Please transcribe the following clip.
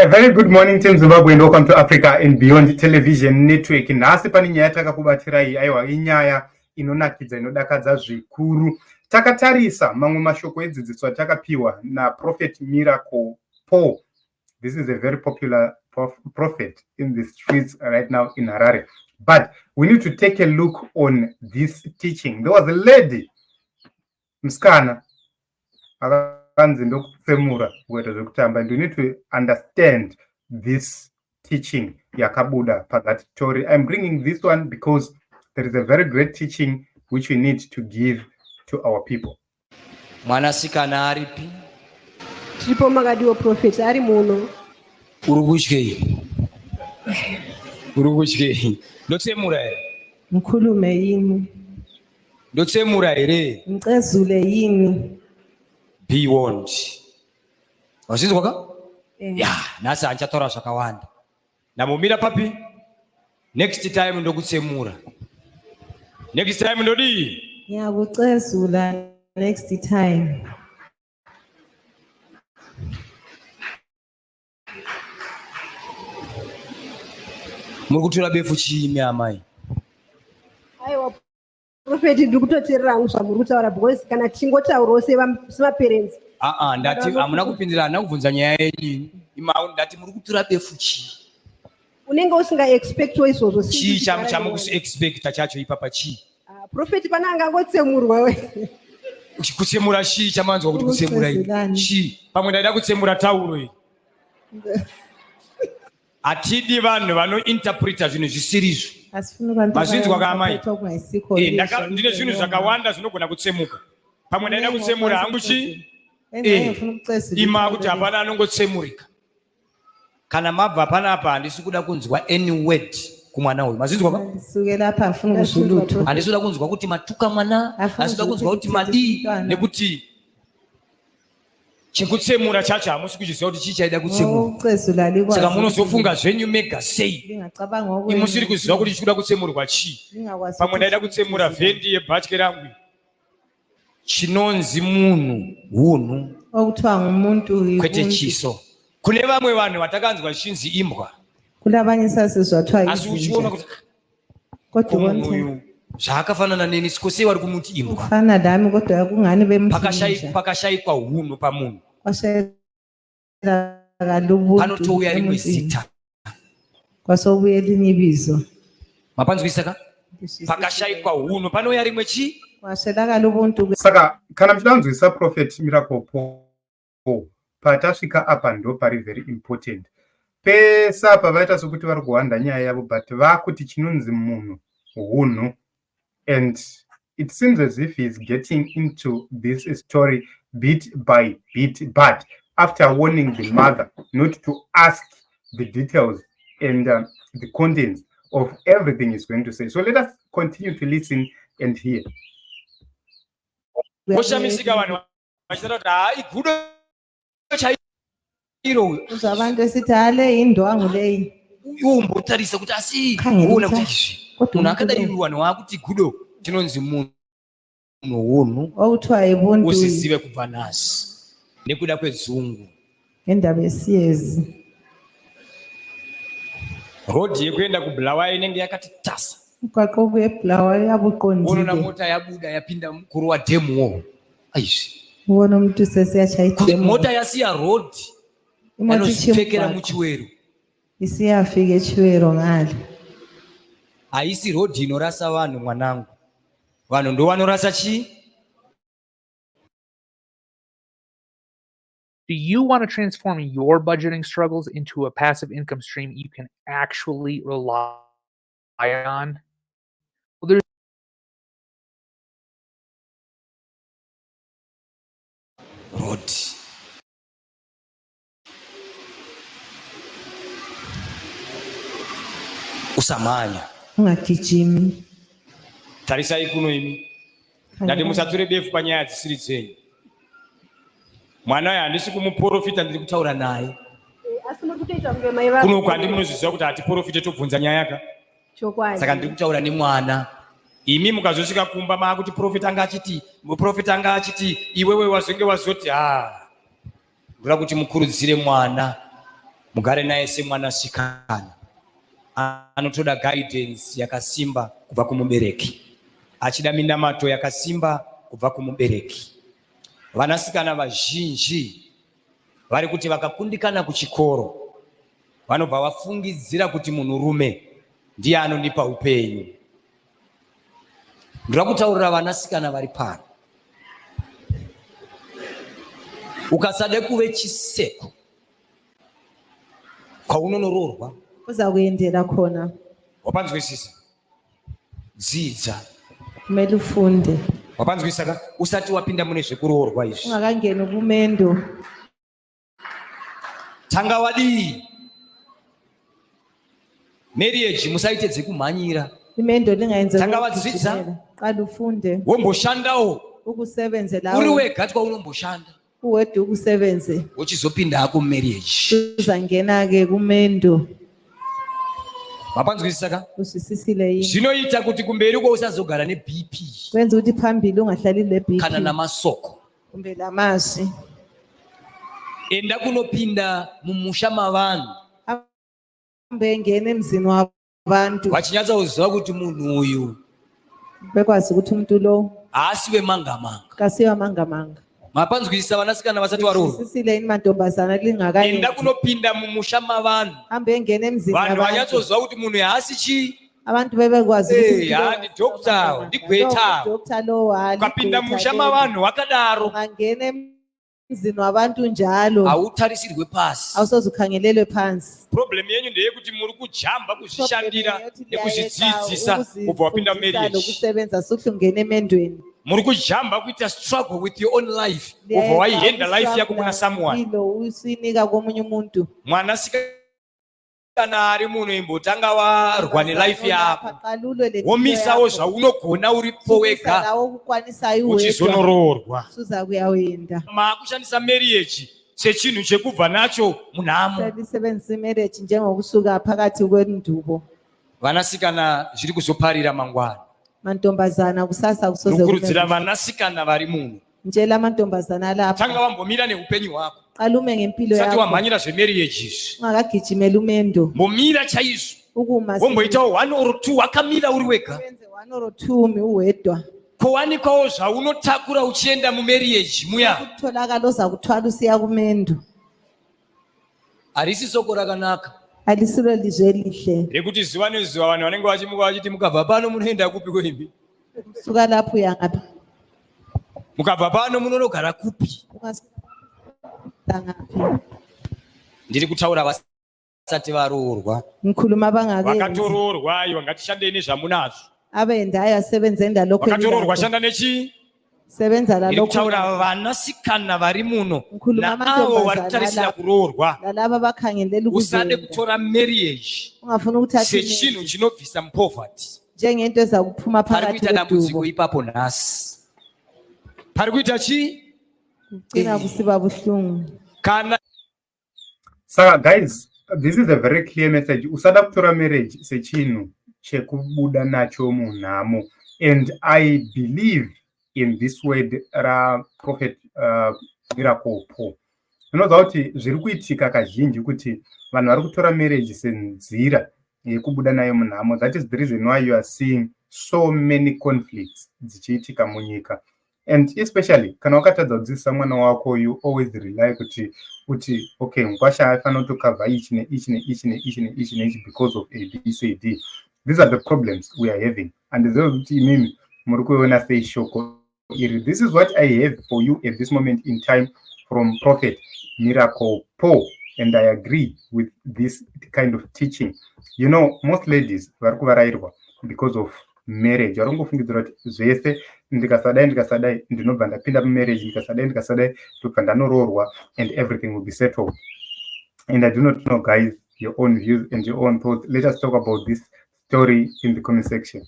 A very good morning team Zimbabwe and welcome to Africa and Beyond Television Network. Nhasi pane nyaya takakubatirai, aiwa inyaya inonakidza inodakadza zvikuru. Takatarisa mamwe mashoko edzidziso atakapiwa naProphet Miracle Paul. This is a very popular prophet in the streets right now in Harare. But we need to take a look on this teaching. There was a lady, musikana, akanzi ndokutsemura kuita zvekutamba, and we need to understand this teaching yakabuda pathat story. I'm bringing this one because there is a very great teaching which we need to give to our people. Mwanasikana aripi? Tiripo makadiwo prophet, ari muno. Uri kutyei? Uri kutyei? Ndotsemura here? Ngikhulume yini? Ndotsemura here? Ngicezule yini? Be warned. Wazvinzwa ka? Eh. Ya, nhasi handichataura zvakawanda. Ndambomira papi? Next time ndokutsemura. Next time ndodii? Ngiyakucezula next time. Muri kutora befu chiimi amai? Aiwa prophet, ndiri kutoteerera hangu zvamuri kutaura because kana tichingotaurawo semaparents. Aa, ndati hamuna kupindira, handina kubvunza nyaya yenyu. Ima, ndati muri kutora befu chii? Unenge usingaexpectwo izvozvo. Chii chamukuexpecta chacho ipapa chii? Ah, prophet, pana angangotsemurwa we. Kutsemura chii chamanzwa kuti kutsemura ini? Kutsemurani. Chii? Pamwe ndaida kutsemura tauro iyi. Hatidi vanhu vanointerpreta zvinhu zvisirizvo. Asifuni abantu Mazvinzwa ka amai? abayinterpreta okungayisikho. Eh, ndine zvinhu zvakawanda zvinogona kutsemuka. Pamwe ndaida kutsemura hangu chii? Eh, ima kuti hapana anongotsemurika. Kana mabva panapa handisi kuda kunzwa any word kumwana uyu. Mazvinzwa ka? Suke lapha afuna ukuzwa lutho. Handisi kuda kunzwa kuti matuka mwana, Afuna handisi kuda kunzwa kuti kuti madii, mwana. nekuti chekutsemura chacho hamusi kuchiziva kuti chii chaida kutsemura. Ukucezula likwazi. Saka munozofunga zvenyu mega sei Lingacabanga okwenu. imusiri kuziva kuti chikuda kutsemurwa chii? Lingakwazi Pamwe ukuthi ndaida kutsemura kucezula. vhendi yebhatye rangu iyi. Chinonzi munhu hunhu, Okuthiwa ngumuntu kwete yibuntu. chiso. Kune vamwe vanhu vatakanzwa zvichinzi imbwa, Kulabanye sasizwa kuthiwa asi uchiona izinja. kuti Kodwa ko munhu ubona uyu zvaakafanana neni, siko sei vari kumuti imbwa? ufana lami kodwa kungani bemthinja. Pakashayikwa hunhu pamunhu, Kwashelakala ubuntu panotouya rimwe emuntwini. zita. Kwasobuya elinye ibizo. Mapanzwisisa ka? Pakashayikwa hunhu panouya rimwe chii? Kwashelakala ubuntu. Saka kana muchida kunzwisisa Prophet Miracle Paul, patasvika apa ndo pari very important. Pese apa vaita sokuti vari kuhwanda nyaya yavo, but vakuti chinonzi munhu hunhu, and it seems as if he's getting into this story bit by bit, but after warning the mother not to ask the details and the contents of everything he's going to say. So let us continue to listen and hear. Voshamisika vanhu vachitaura kuti haa, igudo chairo. Uzwa abantu esithi hale indwangu leyi. Iwe umbotarisa kuti asi Khangela uona kuti ukuthi izvi kodwa munhu umuntu akadai lo vanhu vaakuti gudo. Chinonzi munhu hunhu. Okuthiwa yibuntu. Uzizive kubva nhasi nekuda kwedzungu. Ngendaba yesiyezi. Rodhi yekuenda kuBulawayo inenge yakati tasa. Umgwaqo obuye eBulawayo Unoona uyabe uqondile. mota yabuda yapinda kurowa dhemuwo aizvi. Ubona umuntu sesiyatshaya Kuti idemo. mota yasiya rodhi Imota itshiye yanozvipfekera umgwaqo muchiwero. Isiyafika eChiwero ngale. Haisi rodhi inorasa vanhu mwanangu, vanhu ndo vanorasa chii? Do you want to transform your budgeting struggles into a passive income stream you can actually rely on? Well, there's Rodhi usamhanya. Ungagijimi. Tarisai kuno imi, ndati musature befu panyaya dzisiri dzenyu. Mwana uyu handisi kumuprofita, ndiri kutaura naye. Eh, asi muri kutoita kunge mai vako. Kuno kwandi munozviziva kuti hatiprofite, tobvunza nyaya ka. Chokwadi. Saka ndiri kutaura nemwana. Imi mukazosvika kumba maakuti prophet anga achiti, prophet anga achiti, iwewe wazonge wazoti. Ha, ndoda kuti mukurudzire mwana. Mugare naye semwanasikana anotoda guidance yakasimba kubva kumubereki, achida minamato yakasimba kubva kumubereki. Vanasikana vazhinji vari kuti vakakundikana kuchikoro vanobva vafungidzira kuti munhurume ndiye anondipa upenyu. Ndoda kutaurira vanasikana vari pano, ukasade kuve chiseko kwaunonoroorwa, Uzakuendela khona. Wapanzwisisa? Dzidza. Kumele ufunde. Wapanzwisisa ka? Usati wapinda mune zvekuroorwa izvi, Ungakangeni kumendo. Tanga wadii marriage, musaite dzekumhanyira. Imendo lingayenze. Tanga wadzidza. Qala ufunde. Womboshandawo Ukusebenze uri lawo. wega twaunomboshanda, Uwedwa ukusebenze. wochizopinda hako mumarriage. Uzangena ke kumendo. Mapanzwisisa ka? Uzwisisile yini? Zvinoita kuti kumberi uko usazogara neBP Kwenza ukuthi phambili ungahlali le BP kana namasoko. Kumbe lamazwi. Enda kunopinda mumusha mavanhu Hambe engena emzini wabantu vachinyatsa kuziva kuti munhu uyu bekwazi ukuthi umuntu lo haasi wemangamanga. Kasiwa mangamanga. Mapanzwisisa, vanasikana vasati varoorwa? Uzwisisile yini, mantombazana Enda lingakayendi? kunopinda mumusha mavanhu, Hambe engena emzini vanhu yabantu. vanyatsoziva kuti munhu haasi chii. Abantu bebekwazi ukuthi Eh, umuntu lo ha, ndidoctor, mangamanga. ndigweta. Lo, udoctor lo, ha, Ukapinda ligweta mumusha leli. mavanhu wakadaro, Ungangena emzini wabantu njalo, hautarisirwe pasi. Awusoze ukhangelelwe phansi. Problem yenyu ndeyekuti muri kujamba kuzvishandira nekuzvidzidzisa ubva wapinda mumarriage. Lokusebenza suhle ungena emendweni. Muri kujamba kuita struggle with your own life, ubva waihenda life yako kuna someone. Ilo usinika komunye umuntu. Mwanasikana ari muno, imbotanga warwa nelife yako, Qalulwe le mpilo womisawo yakho. zvaunogona uripo Sukisa wega, lawo okukwanisayo uwedwa. uchizonoroorwa. Suza kuyawenda. Maakushandisa marriage sechinhu chekubva nacho munhamo. Selisebenzisa imarriage njengokusuka phakathi kwendubo. Vanasikana, zviri kuzoparira mangwana. Mantombazana, kusasa kusoze Ndinokurudzira kube. vanasikana vari muno, Ntshela amantombazana tanga lapha. wambomira neupenyu hwako Qala ume ngempilo usati yakho. wamhanyira zvemarriage izvi. Ungakagijimela umendo. Mbomira chaizvo, Ukuma. womboitawo one or two wakamira uri wega, Wenze one or two umi uwedwa. kowanikwawo zvaunotakura uchienda mumarriage muya. Kutholakala ozakuthwala usiya kumendo. Harisi soko rakanaka Alisilo lizwe elihle. rekuti zuva nezuva vanhu vanenge vachimuka vachiti, "Mukabva pano munoenda kupi kuimbi? Suka lapho uya ngaphi? Mukabva pano munonogara kupi?" Ungasuka ngaphi? Ndiri kutaura vasati varoorwa. Ngikhuluma abangakenzi. Vakatoroorwa, aiwa, ngatishandei nezvamunazvo. Abendayo asebenze ndalokho Vakatoroorwa, enginakho. shanda nechii? Sebenza Ndiri lalokho. kutaura vanasikana vari muno Ngikhuluma naavo vari amantombazana kutarisira la- kuroorwa. Lalaba abakhangelela Usade ukuzenda. kutora marriage Ungafuni ukuthatha sechinhu imali chinobvisa mupoverty. njengento ezakuphuma Pari phakathi kuita dambudziko kwedubo. ipapo nhasi, pari kuita chii? Kucina kusiba buhlungu. Kana Saka guys, this is a very clear message. Usada kutora marriage sechinhu chekubuda nacho munhamo. And I believe in this word raProphet Miracle Paul. Unoziva kuti zviri kuitika kazhinji kuti vanhu vari kutora marriage senzira yekubuda nayo munhamo. That is the reason why you are seeing so many conflicts dzichiitika munyika. And especially kana wakatadza kudzidzisa mwana wako, you always rely kuti okay, mukwasha aifanira kutokavha ichi neichi neichi neichi neichi neichi because of A, B, C, D. These are the problems we are having. And kuti imimi muri kuona sei shoko iri? This is what I have for you at this moment in time from Prophet Miracle Paul, and I agree with this kind of teaching. Most ladies vari kuvarayirwa because of marriage. Vari kungofungidzira kuti zvese ndikasadai, ndikasadai, ndinobva ndapinda mumarriage, ndikasadai, ndikasadai, ndobva ndanoroorwa and everything will be settled. And I do not know, guys, your own views and your own thoughts. Let us talk about this story in the comment section.